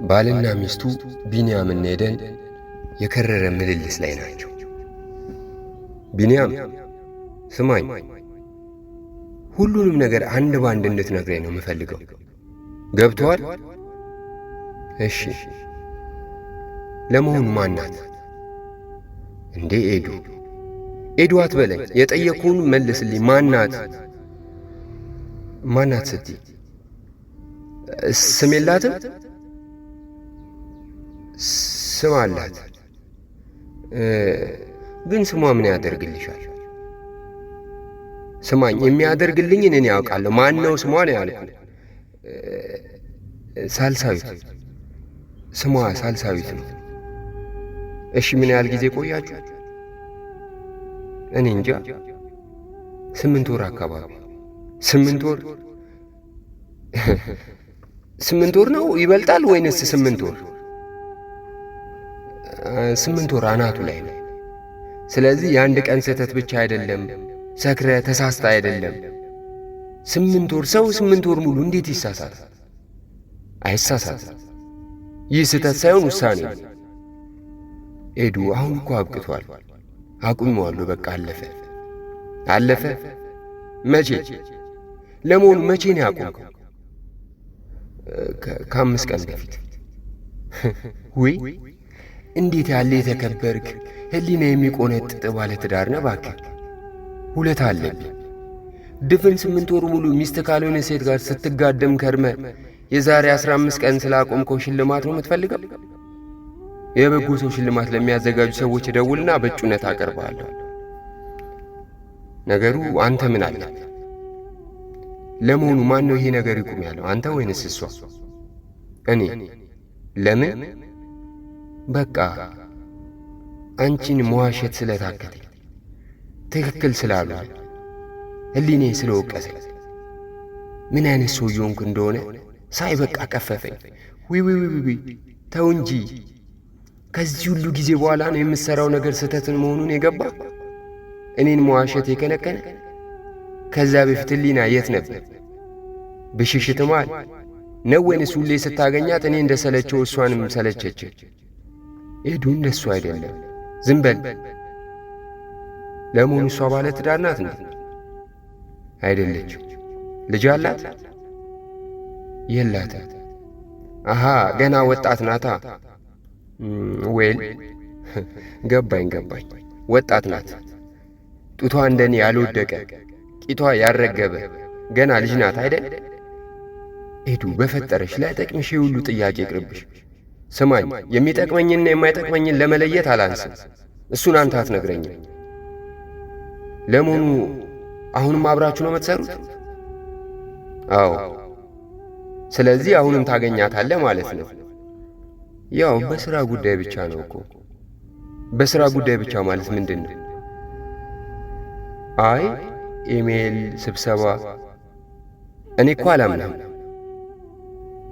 ባልና ሚስቱ ቢንያምና ኤደን የከረረ ምልልስ ላይ ናቸው። ቢንያም ስማኝ፣ ሁሉንም ነገር አንድ ባንድ እንድትነግረኝ ነው የምፈልገው። ገብቶሃል? እሺ። ለመሆኑ ማን ናት? እንዴ ኤዱ ኤዱ አትበለኝ። የጠየቅኩህን መልስልኝ። ማን ናት? ማናት ስትይ ስም የላትም? ስም አላት፣ ግን ስሟ ምን ያደርግልሻል? ስማኝ፣ የሚያደርግልኝን እኔ ያውቃለሁ። ማን ነው ስሟ ነው ያልኩህ። ሳልሳዊት። ስሟ ሳልሳዊት ነው። እሺ፣ ምን ያህል ጊዜ ቆያችሁ? እኔ እንጃ፣ 8 ወር አካባቢ። 8 ወር? 8 ወር ነው ይበልጣል ወይንስ 8 ወር? 8 ወር አናቱ ላይ ነው። ስለዚህ የአንድ ቀን ስህተት ብቻ አይደለም፣ ሰክረ ተሳስታ አይደለም። 8 ወር፣ ሰው 8 ወር ሙሉ እንዴት ይሳሳታል? አይሳሳትም። ይህ ስህተት ሳይሆን ውሳኔ ነው። ኤዱ፣ አሁን እኮ አብቅቷል። አቁሜዋለሁ። በቃ አለፈ አለፈ። መቼ? ለመሆኑ መቼ ነው ያቆምከው? ከ5 ቀን በፊት። ውይ፣ እንዴት ያለ የተከበርክ ሕሊና የሚቆነጥጥ ባለ ትዳር ነህ! እባክህ ውለታ አለብኝ። ድፍን 8 ወር ሙሉ ሚስት ካልሆነ ሴት ጋር ስትጋደም ከርመ የዛሬ 15 ቀን ስላቆምከው ሽልማት ነው የምትፈልገው? የበጎ ሰው ሽልማት ለሚያዘጋጁ ሰዎች እደውልና በእጩነት አቀርባለሁ። ነገሩ አንተ ምን አለ? ለመሆኑ ማን ነው ይሄ ነገር ይቁም ያለው? አንተ ወይንስ እሷ? እኔ። ለምን? በቃ አንቺን መዋሸት ስለታከተኝ፣ ትክክል ስላልሆነ፣ ሕሊኔ ስለወቀሰኝ፣ ምን አይነት ሰው እየሆንኩ እንደሆነ ሳይ በቃ ቀፈፈኝ። ዊ ዊ ዊ፣ ተው እንጂ፣ ከዚህ ሁሉ ጊዜ በኋላ ነው የምትሠራው ነገር ስህተትን መሆኑን የገባ፣ እኔን መዋሸት የከነከነ? ከዛ በፊት ሕሊና የት ነበር? ብሽሽት መሃል ነው ወይንስ ሁሌ ስታገኛት እኔ እንደ ሰለቸው እሷንም ሰለቸች? ኤዱ፣ እንደሱ አይደለም። ዝም በል። ለመሆኑ እሷ ባለ ትዳር ናት እንዴ? አይደለችም። ልጅ አላት? የላትም። አሃ፣ ገና ወጣት ናታ። Well፣ ገባኝ ገባኝ። ወጣት ናት። ጡቷ እንደኔ ያልወደቀ፣ ቂጧ ያልረገበ ገና ልጅ ናት አይደል? ኤዱ፣ በፈጠረሽ ላይጠቅምሽ ሁሉ ጥያቄ ይቅርብሽ። ስማኝ፣ የሚጠቅመኝንና የማይጠቅመኝን ለመለየት አላንስም። እሱን አንተ አትነግረኝም። ለመሆኑ አሁንም አብራችሁ ነው የምትሰሩት? አዎ። ስለዚህ አሁንም ታገኛታለህ ማለት ነው። ያው በሥራ ጉዳይ ብቻ ነው እኮ። በሥራ ጉዳይ ብቻ ማለት ምንድን ነው? አይ፣ ኢሜል፣ ስብሰባ። እኔ እኮ አላምንም።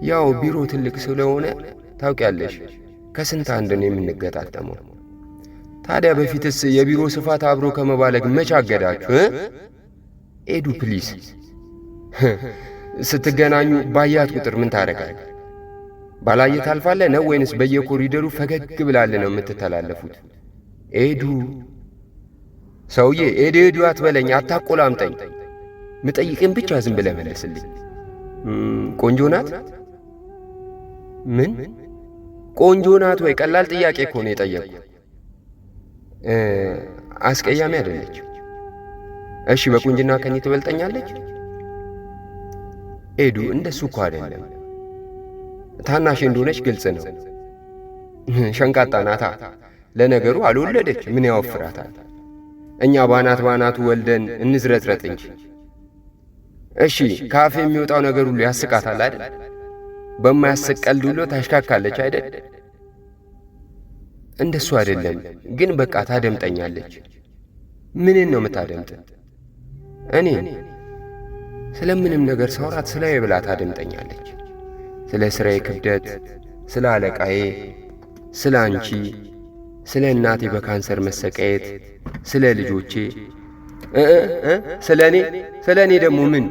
ያው ቢሮ ትልቅ ስለሆነ ታውቂያለሽ፣ ከስንት አንድ ነው የምንገጣጠመው። ታዲያ በፊትስ የቢሮ ስፋት አብሮ ከመባለግ መች አገዳችሁ? ኤዱ please። ስትገናኙ ባያት ቁጥር ምን ታደርጋለህ? ባላየ ታልፋለህ ነው ወይንስ በየኮሪደሩ ፈገግ ብላለ ነው የምትተላለፉት? ኤዱ፣ ሰውዬ፣ ኤዱ ኤዱ አትበለኝ፣ አታቆላምጠኝ። ምጠይቅን ብቻ ዝም ብለህ መለስልኝ። ቆንጆ ናት? ምን ቆንጆ ናት ወይ? ቀላል ጥያቄ እኮ ነው የጠየቅኩ። አስቀያሚ አይደለች። እሺ፣ በቁንጅና ከኔ ትበልጠኛለች? ኤዱ፣ እንደሱ እኮ አይደለም። ታናሽ እንደሆነች ግልጽ ነው። ሸንቃጣ ናታ። ለነገሩ አልወለደች፣ ምን ያወፍራታል? እኛ ባናት ባናቱ ወልደን እንዝረጥረጥ እንጂ። እሺ፣ ካፌ የሚወጣው ነገር ሁሉ ያስቃታል አይደል? በማያስቅ ቀልድ ሁሉ ታሽካካለች አይደል? እንደሱ አይደለም ግን በቃ ታደምጠኛለች። ምንን ነው የምታደምጥ? እኔ ስለምንም ነገር ሳውራት ስራዬ ብላ ታደምጠኛለች። ስለ ስራዬ ክብደት፣ ስለ አለቃዬ፣ ስለ አንቺ፣ ስለ እናቴ በካንሰር መሰቃየት፣ ስለ ልጆቼ፣ ስለ እኔ። ስለ እኔ ደግሞ ምን?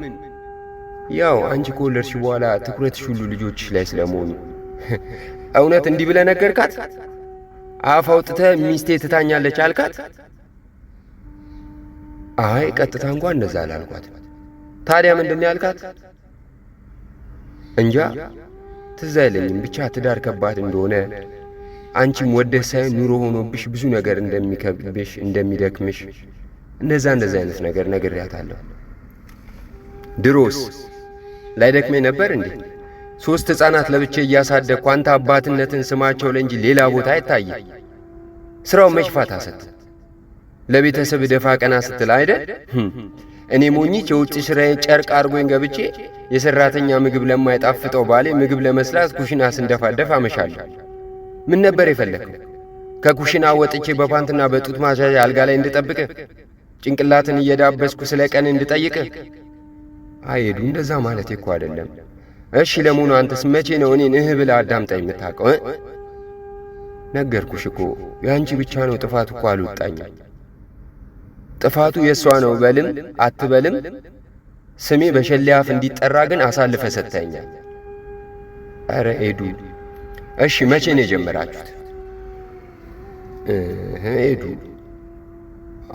ያው አንቺ ከወለድሽ በኋላ ትኩረትሽ ሁሉ ልጆችሽ ላይ ስለመሆኑ። እውነት እንዲህ ብለህ ነገርካት? አፍ አውጥተህ ሚስቴ ትታኛለች አልካት? አይ ቀጥታ እንኳን እንደዛ አላልኳት። ታዲያ ምንድን ነው ያልካት? እንጃ ትዝ አይለኝም። ብቻ ትዳር ከባድ እንደሆነ፣ አንቺም ወደህ ሳይሆን ኑሮ ሆኖብሽ ብዙ ነገር እንደሚከብድሽ፣ እንደሚደክምሽ እንደዛ አይነት ነገር ነግሬያታለሁ። ድሮስ ላይደክመኝ ነበር እንዴ? 3 ሕፃናት ለብቼ እያሳደግኩ አንተ አባትነትን ስማቸው ላይ እንጂ ሌላ ቦታ አይታይም። ስራው መች ፋታ ሰጥ ለቤተሰብ ደፋ ቀና ስትል አይደል? እኔ ሞኝች የውጭ ስራዬን ጨርቅ አድርጎኝ ገብቼ የሰራተኛ ምግብ ለማይጣፍጠው ባሌ ምግብ ለመስራት ኩሽና ስንደፋደፍ አመሻለሁ። ምን ነበር የፈለግከው? ከኩሽና ወጥቼ በፓንትና በጡት ማስያዣ አልጋ ላይ እንድጠብቅህ? ጭንቅላትን እየዳበስኩ ስለ ቀን እንድጠይቅህ? አይዱ እንደዛ ማለት እኮ አይደለም። እሺ ለመሆኑ አንተስ መቼ ነው እኔን እህ ብለህ አዳምጠኝ የምታውቀው? ነገርኩሽ እኮ የአንቺ ብቻ ነው ጥፋቱ እኮ አልወጣኝም። ጥፋቱ የእሷ ነው በልም አትበልም ስሜ በሸሌ አፍ እንዲጠራ ግን አሳልፈ ሰጥተኸኛል። ኧረ ኤዱ እሺ መቼ ነው የጀመራችሁት? ኤዱ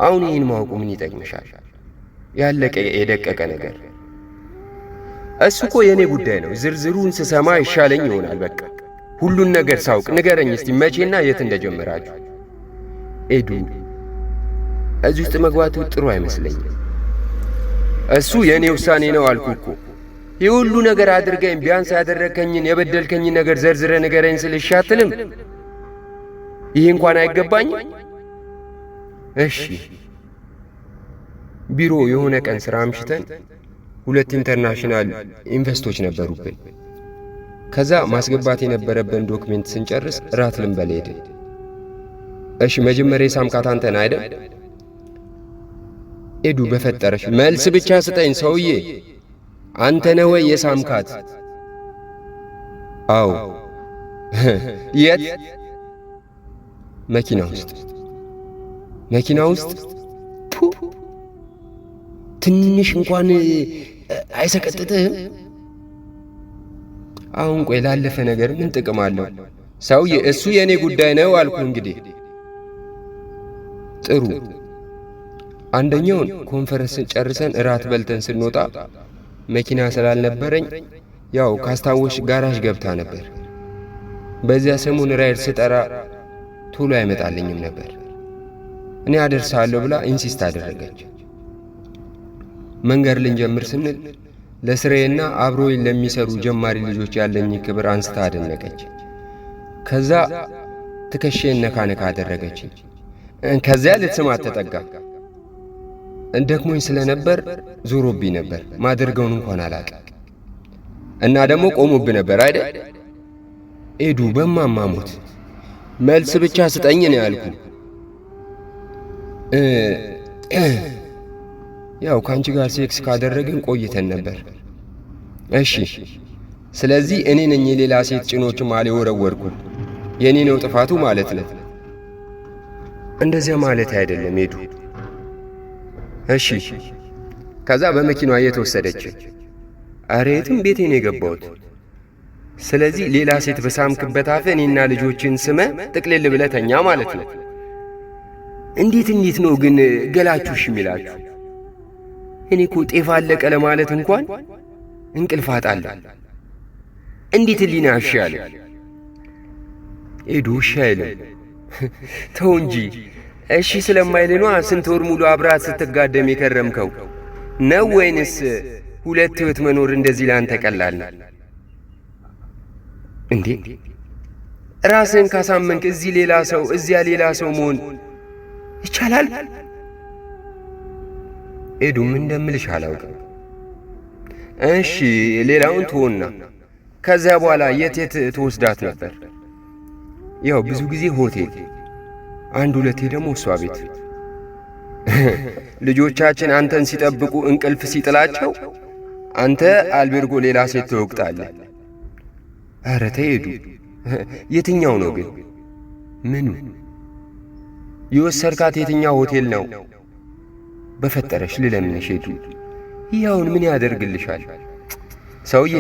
አሁን ይህን ማወቁ ምን ይጠቅምሻል? ያለቀ የደቀቀ ነገር እሱ እኮ የእኔ ጉዳይ ነው። ዝርዝሩን ስሰማ ይሻለኝ ይሆናል። በቃ ሁሉን ነገር ሳውቅ ንገረኝ እስቲ መቼና የት እንደጀመራችሁ። ኤዱ እዚህ ውስጥ መግባቱ ጥሩ አይመስለኝም። እሱ የእኔ ውሳኔ ነው አልኩ እኮ። ይህ ሁሉ ነገር አድርገኝ ቢያንስ ያደረግከኝን የበደልከኝን ነገር ዘርዝረ ንገረኝ ስል እሺ አትልም? ይህ እንኳን አይገባኝም? እሺ ቢሮ የሆነ ቀን ስራ አምሽተን 2 international invest ኦች ነበሩብን። ከዛ ማስገባት የነበረብን document ስንጨርስ እራት ልንበላ ሄድን። እሺ መጀመሪያ የሳምካት አንተ ነህ አይደል? ኤዱ በፈጠረሽ መልስ ብቻ ስጠኝ ሰውዬ። አንተ ነህ ወይ የሳምካት? አዎ። የት? መኪና ውስጥ። መኪና ውስጥ? ትንሽ እንኳን አይሰቀጥጥህም? አሁን ቆይ ላለፈ ነገር ምን ጥቅም አለው? ሰውዬ እሱ የኔ ጉዳይ ነው አልኩ። እንግዲህ ጥሩ። አንደኛውን ኮንፈረንስን ጨርሰን እራት በልተን ስንወጣ መኪና ስላልነበረኝ ያው ካስታወሽ ጋራዥ ገብታ ነበር። በዚያ ሰሞን ራይድ ስጠራ ቶሎ አይመጣልኝም ነበር። እኔ አደርሳለሁ ብላ insist አደረገች። መንገድ ልንጀምር ስንል ለስራዬና አብሮኝ ለሚሰሩ ጀማሪ ልጆች ያለኝ ክብር አንስታ አደነቀች። ከዛ ትከሻዬን ነካ ነካ አደረገች። ከዚያ ልትስማት ተጠጋ። ደክሞኝ ስለነበር ዞሮብኝ ነበር። ማደርገውን እንኳን አላውቅም። እና ደግሞ ቆሞብኝ ነበር አይደል? ኤዱ በማማሞት መልስ ብቻ ስጠኝ ነው ያልኩ። ያው ካንቺ ጋር ሴክስ ካደረግን ቆይተን ነበር። እሺ ስለዚህ እኔ ነኝ የሌላ ሴት ጭኖች ማለ ወረወርኩ። የኔ ነው ጥፋቱ ማለት ነው። እንደዚያ ማለት አይደለም ኤዱ። እሺ ከዛ በመኪናዋ እየተወሰደች ኧረ የትም ቤቴ ነው የገባሁት። ስለዚህ ሌላ ሴት በሳምክበት አፍ እኔና ልጆችን ስመ ጥቅልል ብለህ ተኛ ማለት ነው። እንዴት እንዴት ነው ግን ገላችሁ እሺ የሚላችሁ? እኔ እኮ ጤፍ አለቀ ለማለት እንኳን እንቅልፍ አጣለሁ። እንዴት ህሊና እሺ አለ? ኤዱ እሺ አይልም። ተው እንጂ እሺ ስለማይል ነዋ ስንት ወር ሙሉ አብረሃት ስትጋደም የከረምከው ነው ወይንስ ሁለት ህይወት መኖር እንደዚህ ላንተ ቀላል ነው እንዴ? ራስህን ካሳመንክ እዚህ ሌላ ሰው እዚያ ሌላ ሰው መሆን ይቻላል? ኤዱ ምን እንደምልሽ አላውቅም። እሺ ሌላውን ትሆንና ከዚያ በኋላ የት የት ትወስዳት ነበር? ያው ብዙ ጊዜ ሆቴል፣ አንድ ሁለቴ ደግሞ እሷ ቤት። ልጆቻችን አንተን ሲጠብቁ እንቅልፍ ሲጥላቸው አንተ አልቤርጎ ሌላ ሴት ትወቅጣለህ። ኧረ ተይ ኤዱ፣ የትኛው ነው ግን? ምኑ የወሰድካት? የትኛው ሆቴል ነው? በፈጠረሽ ልለምንሽ ኤዱ፣ ይኸውን ምን ያደርግልሻል? ሰውዬ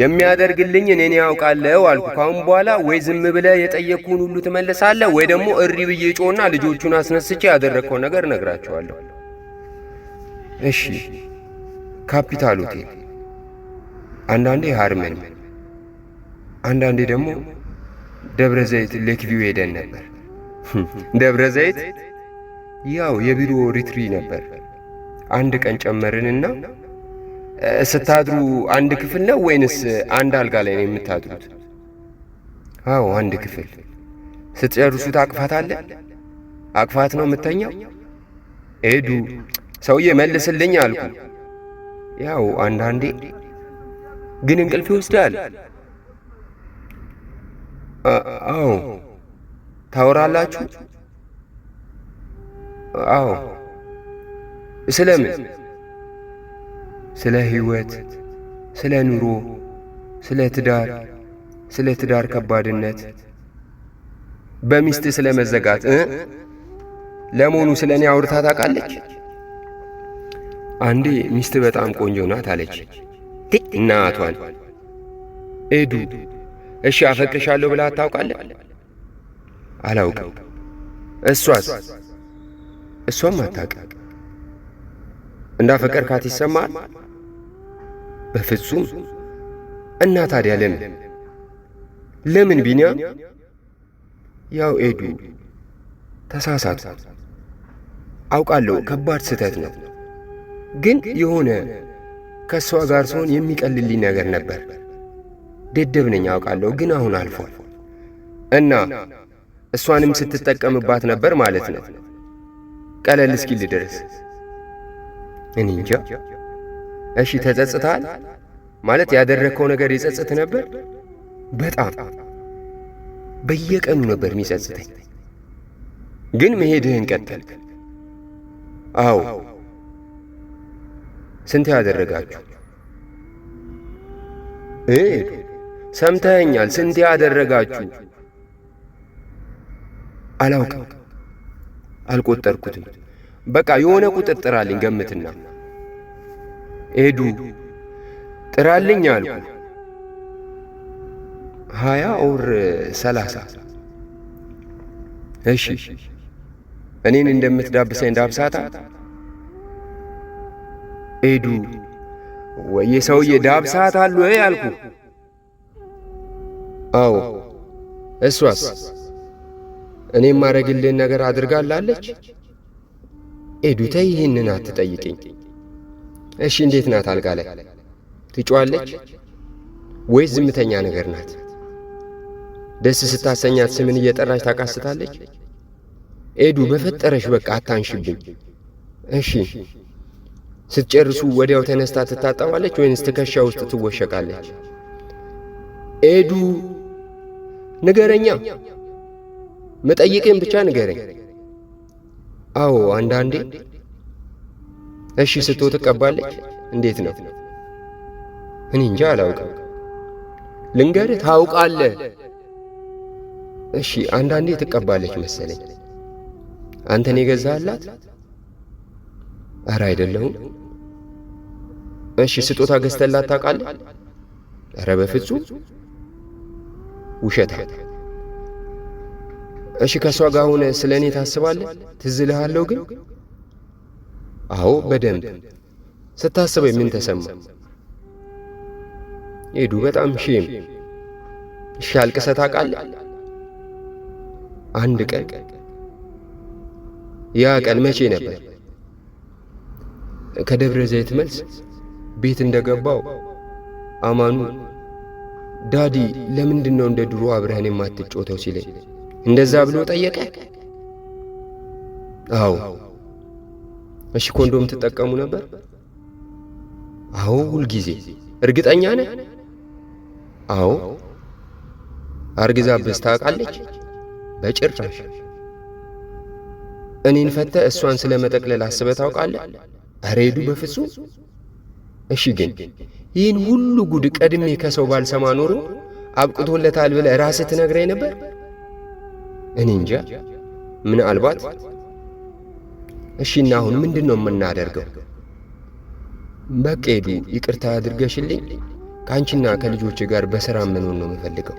የሚያደርግልኝ እኔን ያውቃለሁ አልኩ። ካሁን በኋላ ወይ ዝም ብለህ የጠየቅኩህን ሁሉ ትመልሳለህ፣ ወይ ደግሞ እሪ ብዬ ጮና ልጆቹን አስነስቼ ያደረግከውን ነገር እነግራቸዋለሁ። እሺ፣ ካፒታል ሆቴል፣ አንዳንዴ ሃርመኒ፣ አንዳንዴ ደግሞ ደብረ ዘይት ሌክቪው ሄደን ነበር። ደብረ ዘይት ያው የቢሮ retreat ነበር። አንድ ቀን ጨመርንና ስታድሩ አንድ ክፍል ነው ወይንስ አንድ አልጋ ላይ ነው የምታድሩት? አዎ አንድ ክፍል። ስትጨርሱ ታቅፋታለህ? አቅፋት ነው የምተኛው? ኤዱ ሰውዬ መልስልኝ አልኩ። ያው አንዳንዴ ግን እንቅልፍ ይወስዳል። አዎ። ታወራላችሁ? አዎ። ስለምን? ስለ ሕይወት፣ ስለ ኑሮ፣ ስለ ትዳር፣ ስለ ትዳር ከባድነት፣ በሚስት ስለ መዘጋት። ለመሆኑ ስለ እኔ አውርታ ታውቃለች? አንዴ ሚስት በጣም ቆንጆ ናት አለች። እናቷን ኤዱ እሺ አፈቅርሻለሁ ብላ ታውቃለህ? አላውቅም። እሷስ? እሷም አታውቅም። እንዳፈቀርካት ይሰማል? በፍጹም። እና ታዲያ ለምን ለምን ቢኒያም? ያው ኤዱ ተሳሳትኩ አውቃለሁ፣ ከባድ ስህተት ነው። ግን የሆነ ከእሷ ጋር ስሆን የሚቀልልኝ ነገር ነበር። ደደብ ነኝ አውቃለሁ፣ ግን አሁን አልፏል። እና እሷንም ስትጠቀምባት ነበር ማለት ነው፣ ቀለል እስኪል ድረስ። እኔ እንጃ። እሺ ተጸጽተሃል? ማለት ያደረግከው ነገር ይጸጽት ነበር? በጣም በየቀኑ ነበር የሚጸጽተኝ። ግን መሄድህን ቀጠልክ። አዎ። ስንት ያደረጋችሁ? ሰምተኸኛል? ስንት ያደረጋችሁ? አላውቅም፣ አልቆጠርኩትም። በቃ የሆነ ቁጥር ጥራልኝ ገምትና። ኤዱ ጥራልኝ አልኩ። 20 or 30። እሺ እኔን እንደምትዳብሰኝ ዳብሳታ። ኤዱ ወየ ሰውዬ ዳብሳት አሉ ወይ አልኩ። አዎ። እሷስ እኔም ማረግልህን ነገር አድርጋላለች? ኤዱ ተይ ይህንን አትጠይቅኝ። እሺ እንዴት ናት አልጋ ላይ ትጮዋለች ወይስ ዝምተኛ ነገር ናት? ደስ ስታሰኛት ስምን እየጠራች ታቃስታለች? ኤዱ በፈጠረሽ በቃ አታንሽብኝ። እሺ ስትጨርሱ ወዲያው ተነስታ ትታጠባለች ወይንስ ትከሻ ውስጥ ትወሸቃለች? ኤዱ ንገረኛ፣ መጠይቅን ብቻ ንገረኝ። አዎ አንዳንዴ። እሺ ስቶ ትቀባለች? እንዴት ነው? እኔ እንጃ አላውቅም። ልንገርህ ታውቃለህ። እሺ አንዳንዴ ትቀባለች መሰለኝ። አንተን የገዛህላት? ኧረ አይደለሁም። እሺ ስጦታ ገዝተላት ታውቃለህ? ኧረ በፍጹም ውሸታ። እሺ ከእሷ ጋር ሆነ ስለ እኔ ታስባለህ? ትዝ እልሃለሁ ግን? አዎ በደንብ። ስታስበኝ ምን ተሰማ? ኤዱ በጣም shame። እሺ አልቅሰህ ታውቃለህ? አንድ ቀን። ያ ቀን መቼ ነበር? ከደብረ ዘይት መልስ ቤት እንደገባው አማኑ daddy ለምንድን ነው እንደ ድሮ አብረህን የማትጮተው ሲለኝ እንደዛ ብሎ ጠየቀ። አዎ። እሺ ኮንዶም ትጠቀሙ ነበር? አዎ ሁልጊዜ። እርግጠኛ ነህ? አዎ። አርግዛብህ ታውቃለች? በጭራሽ። እኔን ፈተህ እሷን ስለ መጠቅለል አስበህ ታውቃለህ? ኧረ ሄዱ በፍጹም። እሺ ግን ይህን ሁሉ ጉድ ቀድሜ ከሰው ባልሰማ ኖሮ አብቅቶለታል ብለህ ራስህ ትነግረኝ ነበር? እኔ እንጃ፣ ምናልባት። እሺ እና አሁን ምንድን ነው የምናደርገው? በቃ ሄዱ ይቅርታ አድርገሽልኝ ከአንቺና ከልጆቼ ጋር በስራ መኖር ነው የምፈልገው።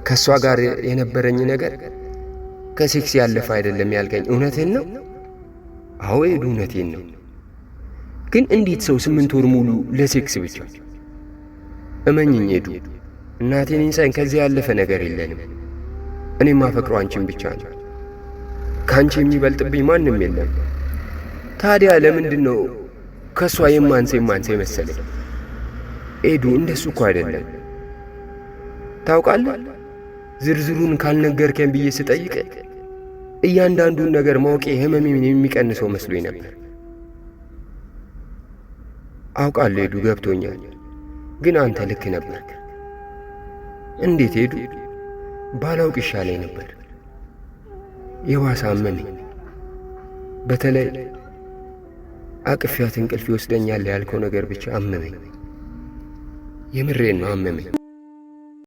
ከእሷ ጋር የነበረኝ ነገር ከሴክስ ያለፈ አይደለም ያልከኝ እውነትህን ነው? አዎ ኤዱ፣ እውነቴን ነው። ግን እንዴት ሰው 8 ወር ሙሉ ለሴክስ ብቻ? እመኚኝ ኤዱ፣ እናቴን ይንሳኝ፣ ከዚህ ያለፈ ነገር የለንም። እኔ የማፈቅረው አንቺን ብቻ ነው። ከአንቺ የሚበልጥብኝ ማንም የለም። ታዲያ ለምንድን ነው ከእሷ የማንሰ የማንሰ የመሰለኝ? ኤዱ፣ እንደሱ እኮ አይደለም። ታውቃለህ፣ ዝርዝሩን ካልነገርከኝ ብዬ ስጠይቅ እያንዳንዱን ነገር ማወቄ ህመሜን የሚቀንሰው መስሎኝ ነበር። አውቃለሁ ኤዱ፣ ገብቶኛል። ግን አንተ ልክ ነበርክ። እንዴት ኤዱ? ባላውቅ ይሻለኝ ነበር። የባሰ አመመኝ። በተለይ አቅፊያት እንቅልፍ ይወስደኛል ያልከው ነገር ብቻ አመመኝ። የምሬን ነው፣ አመመኝ።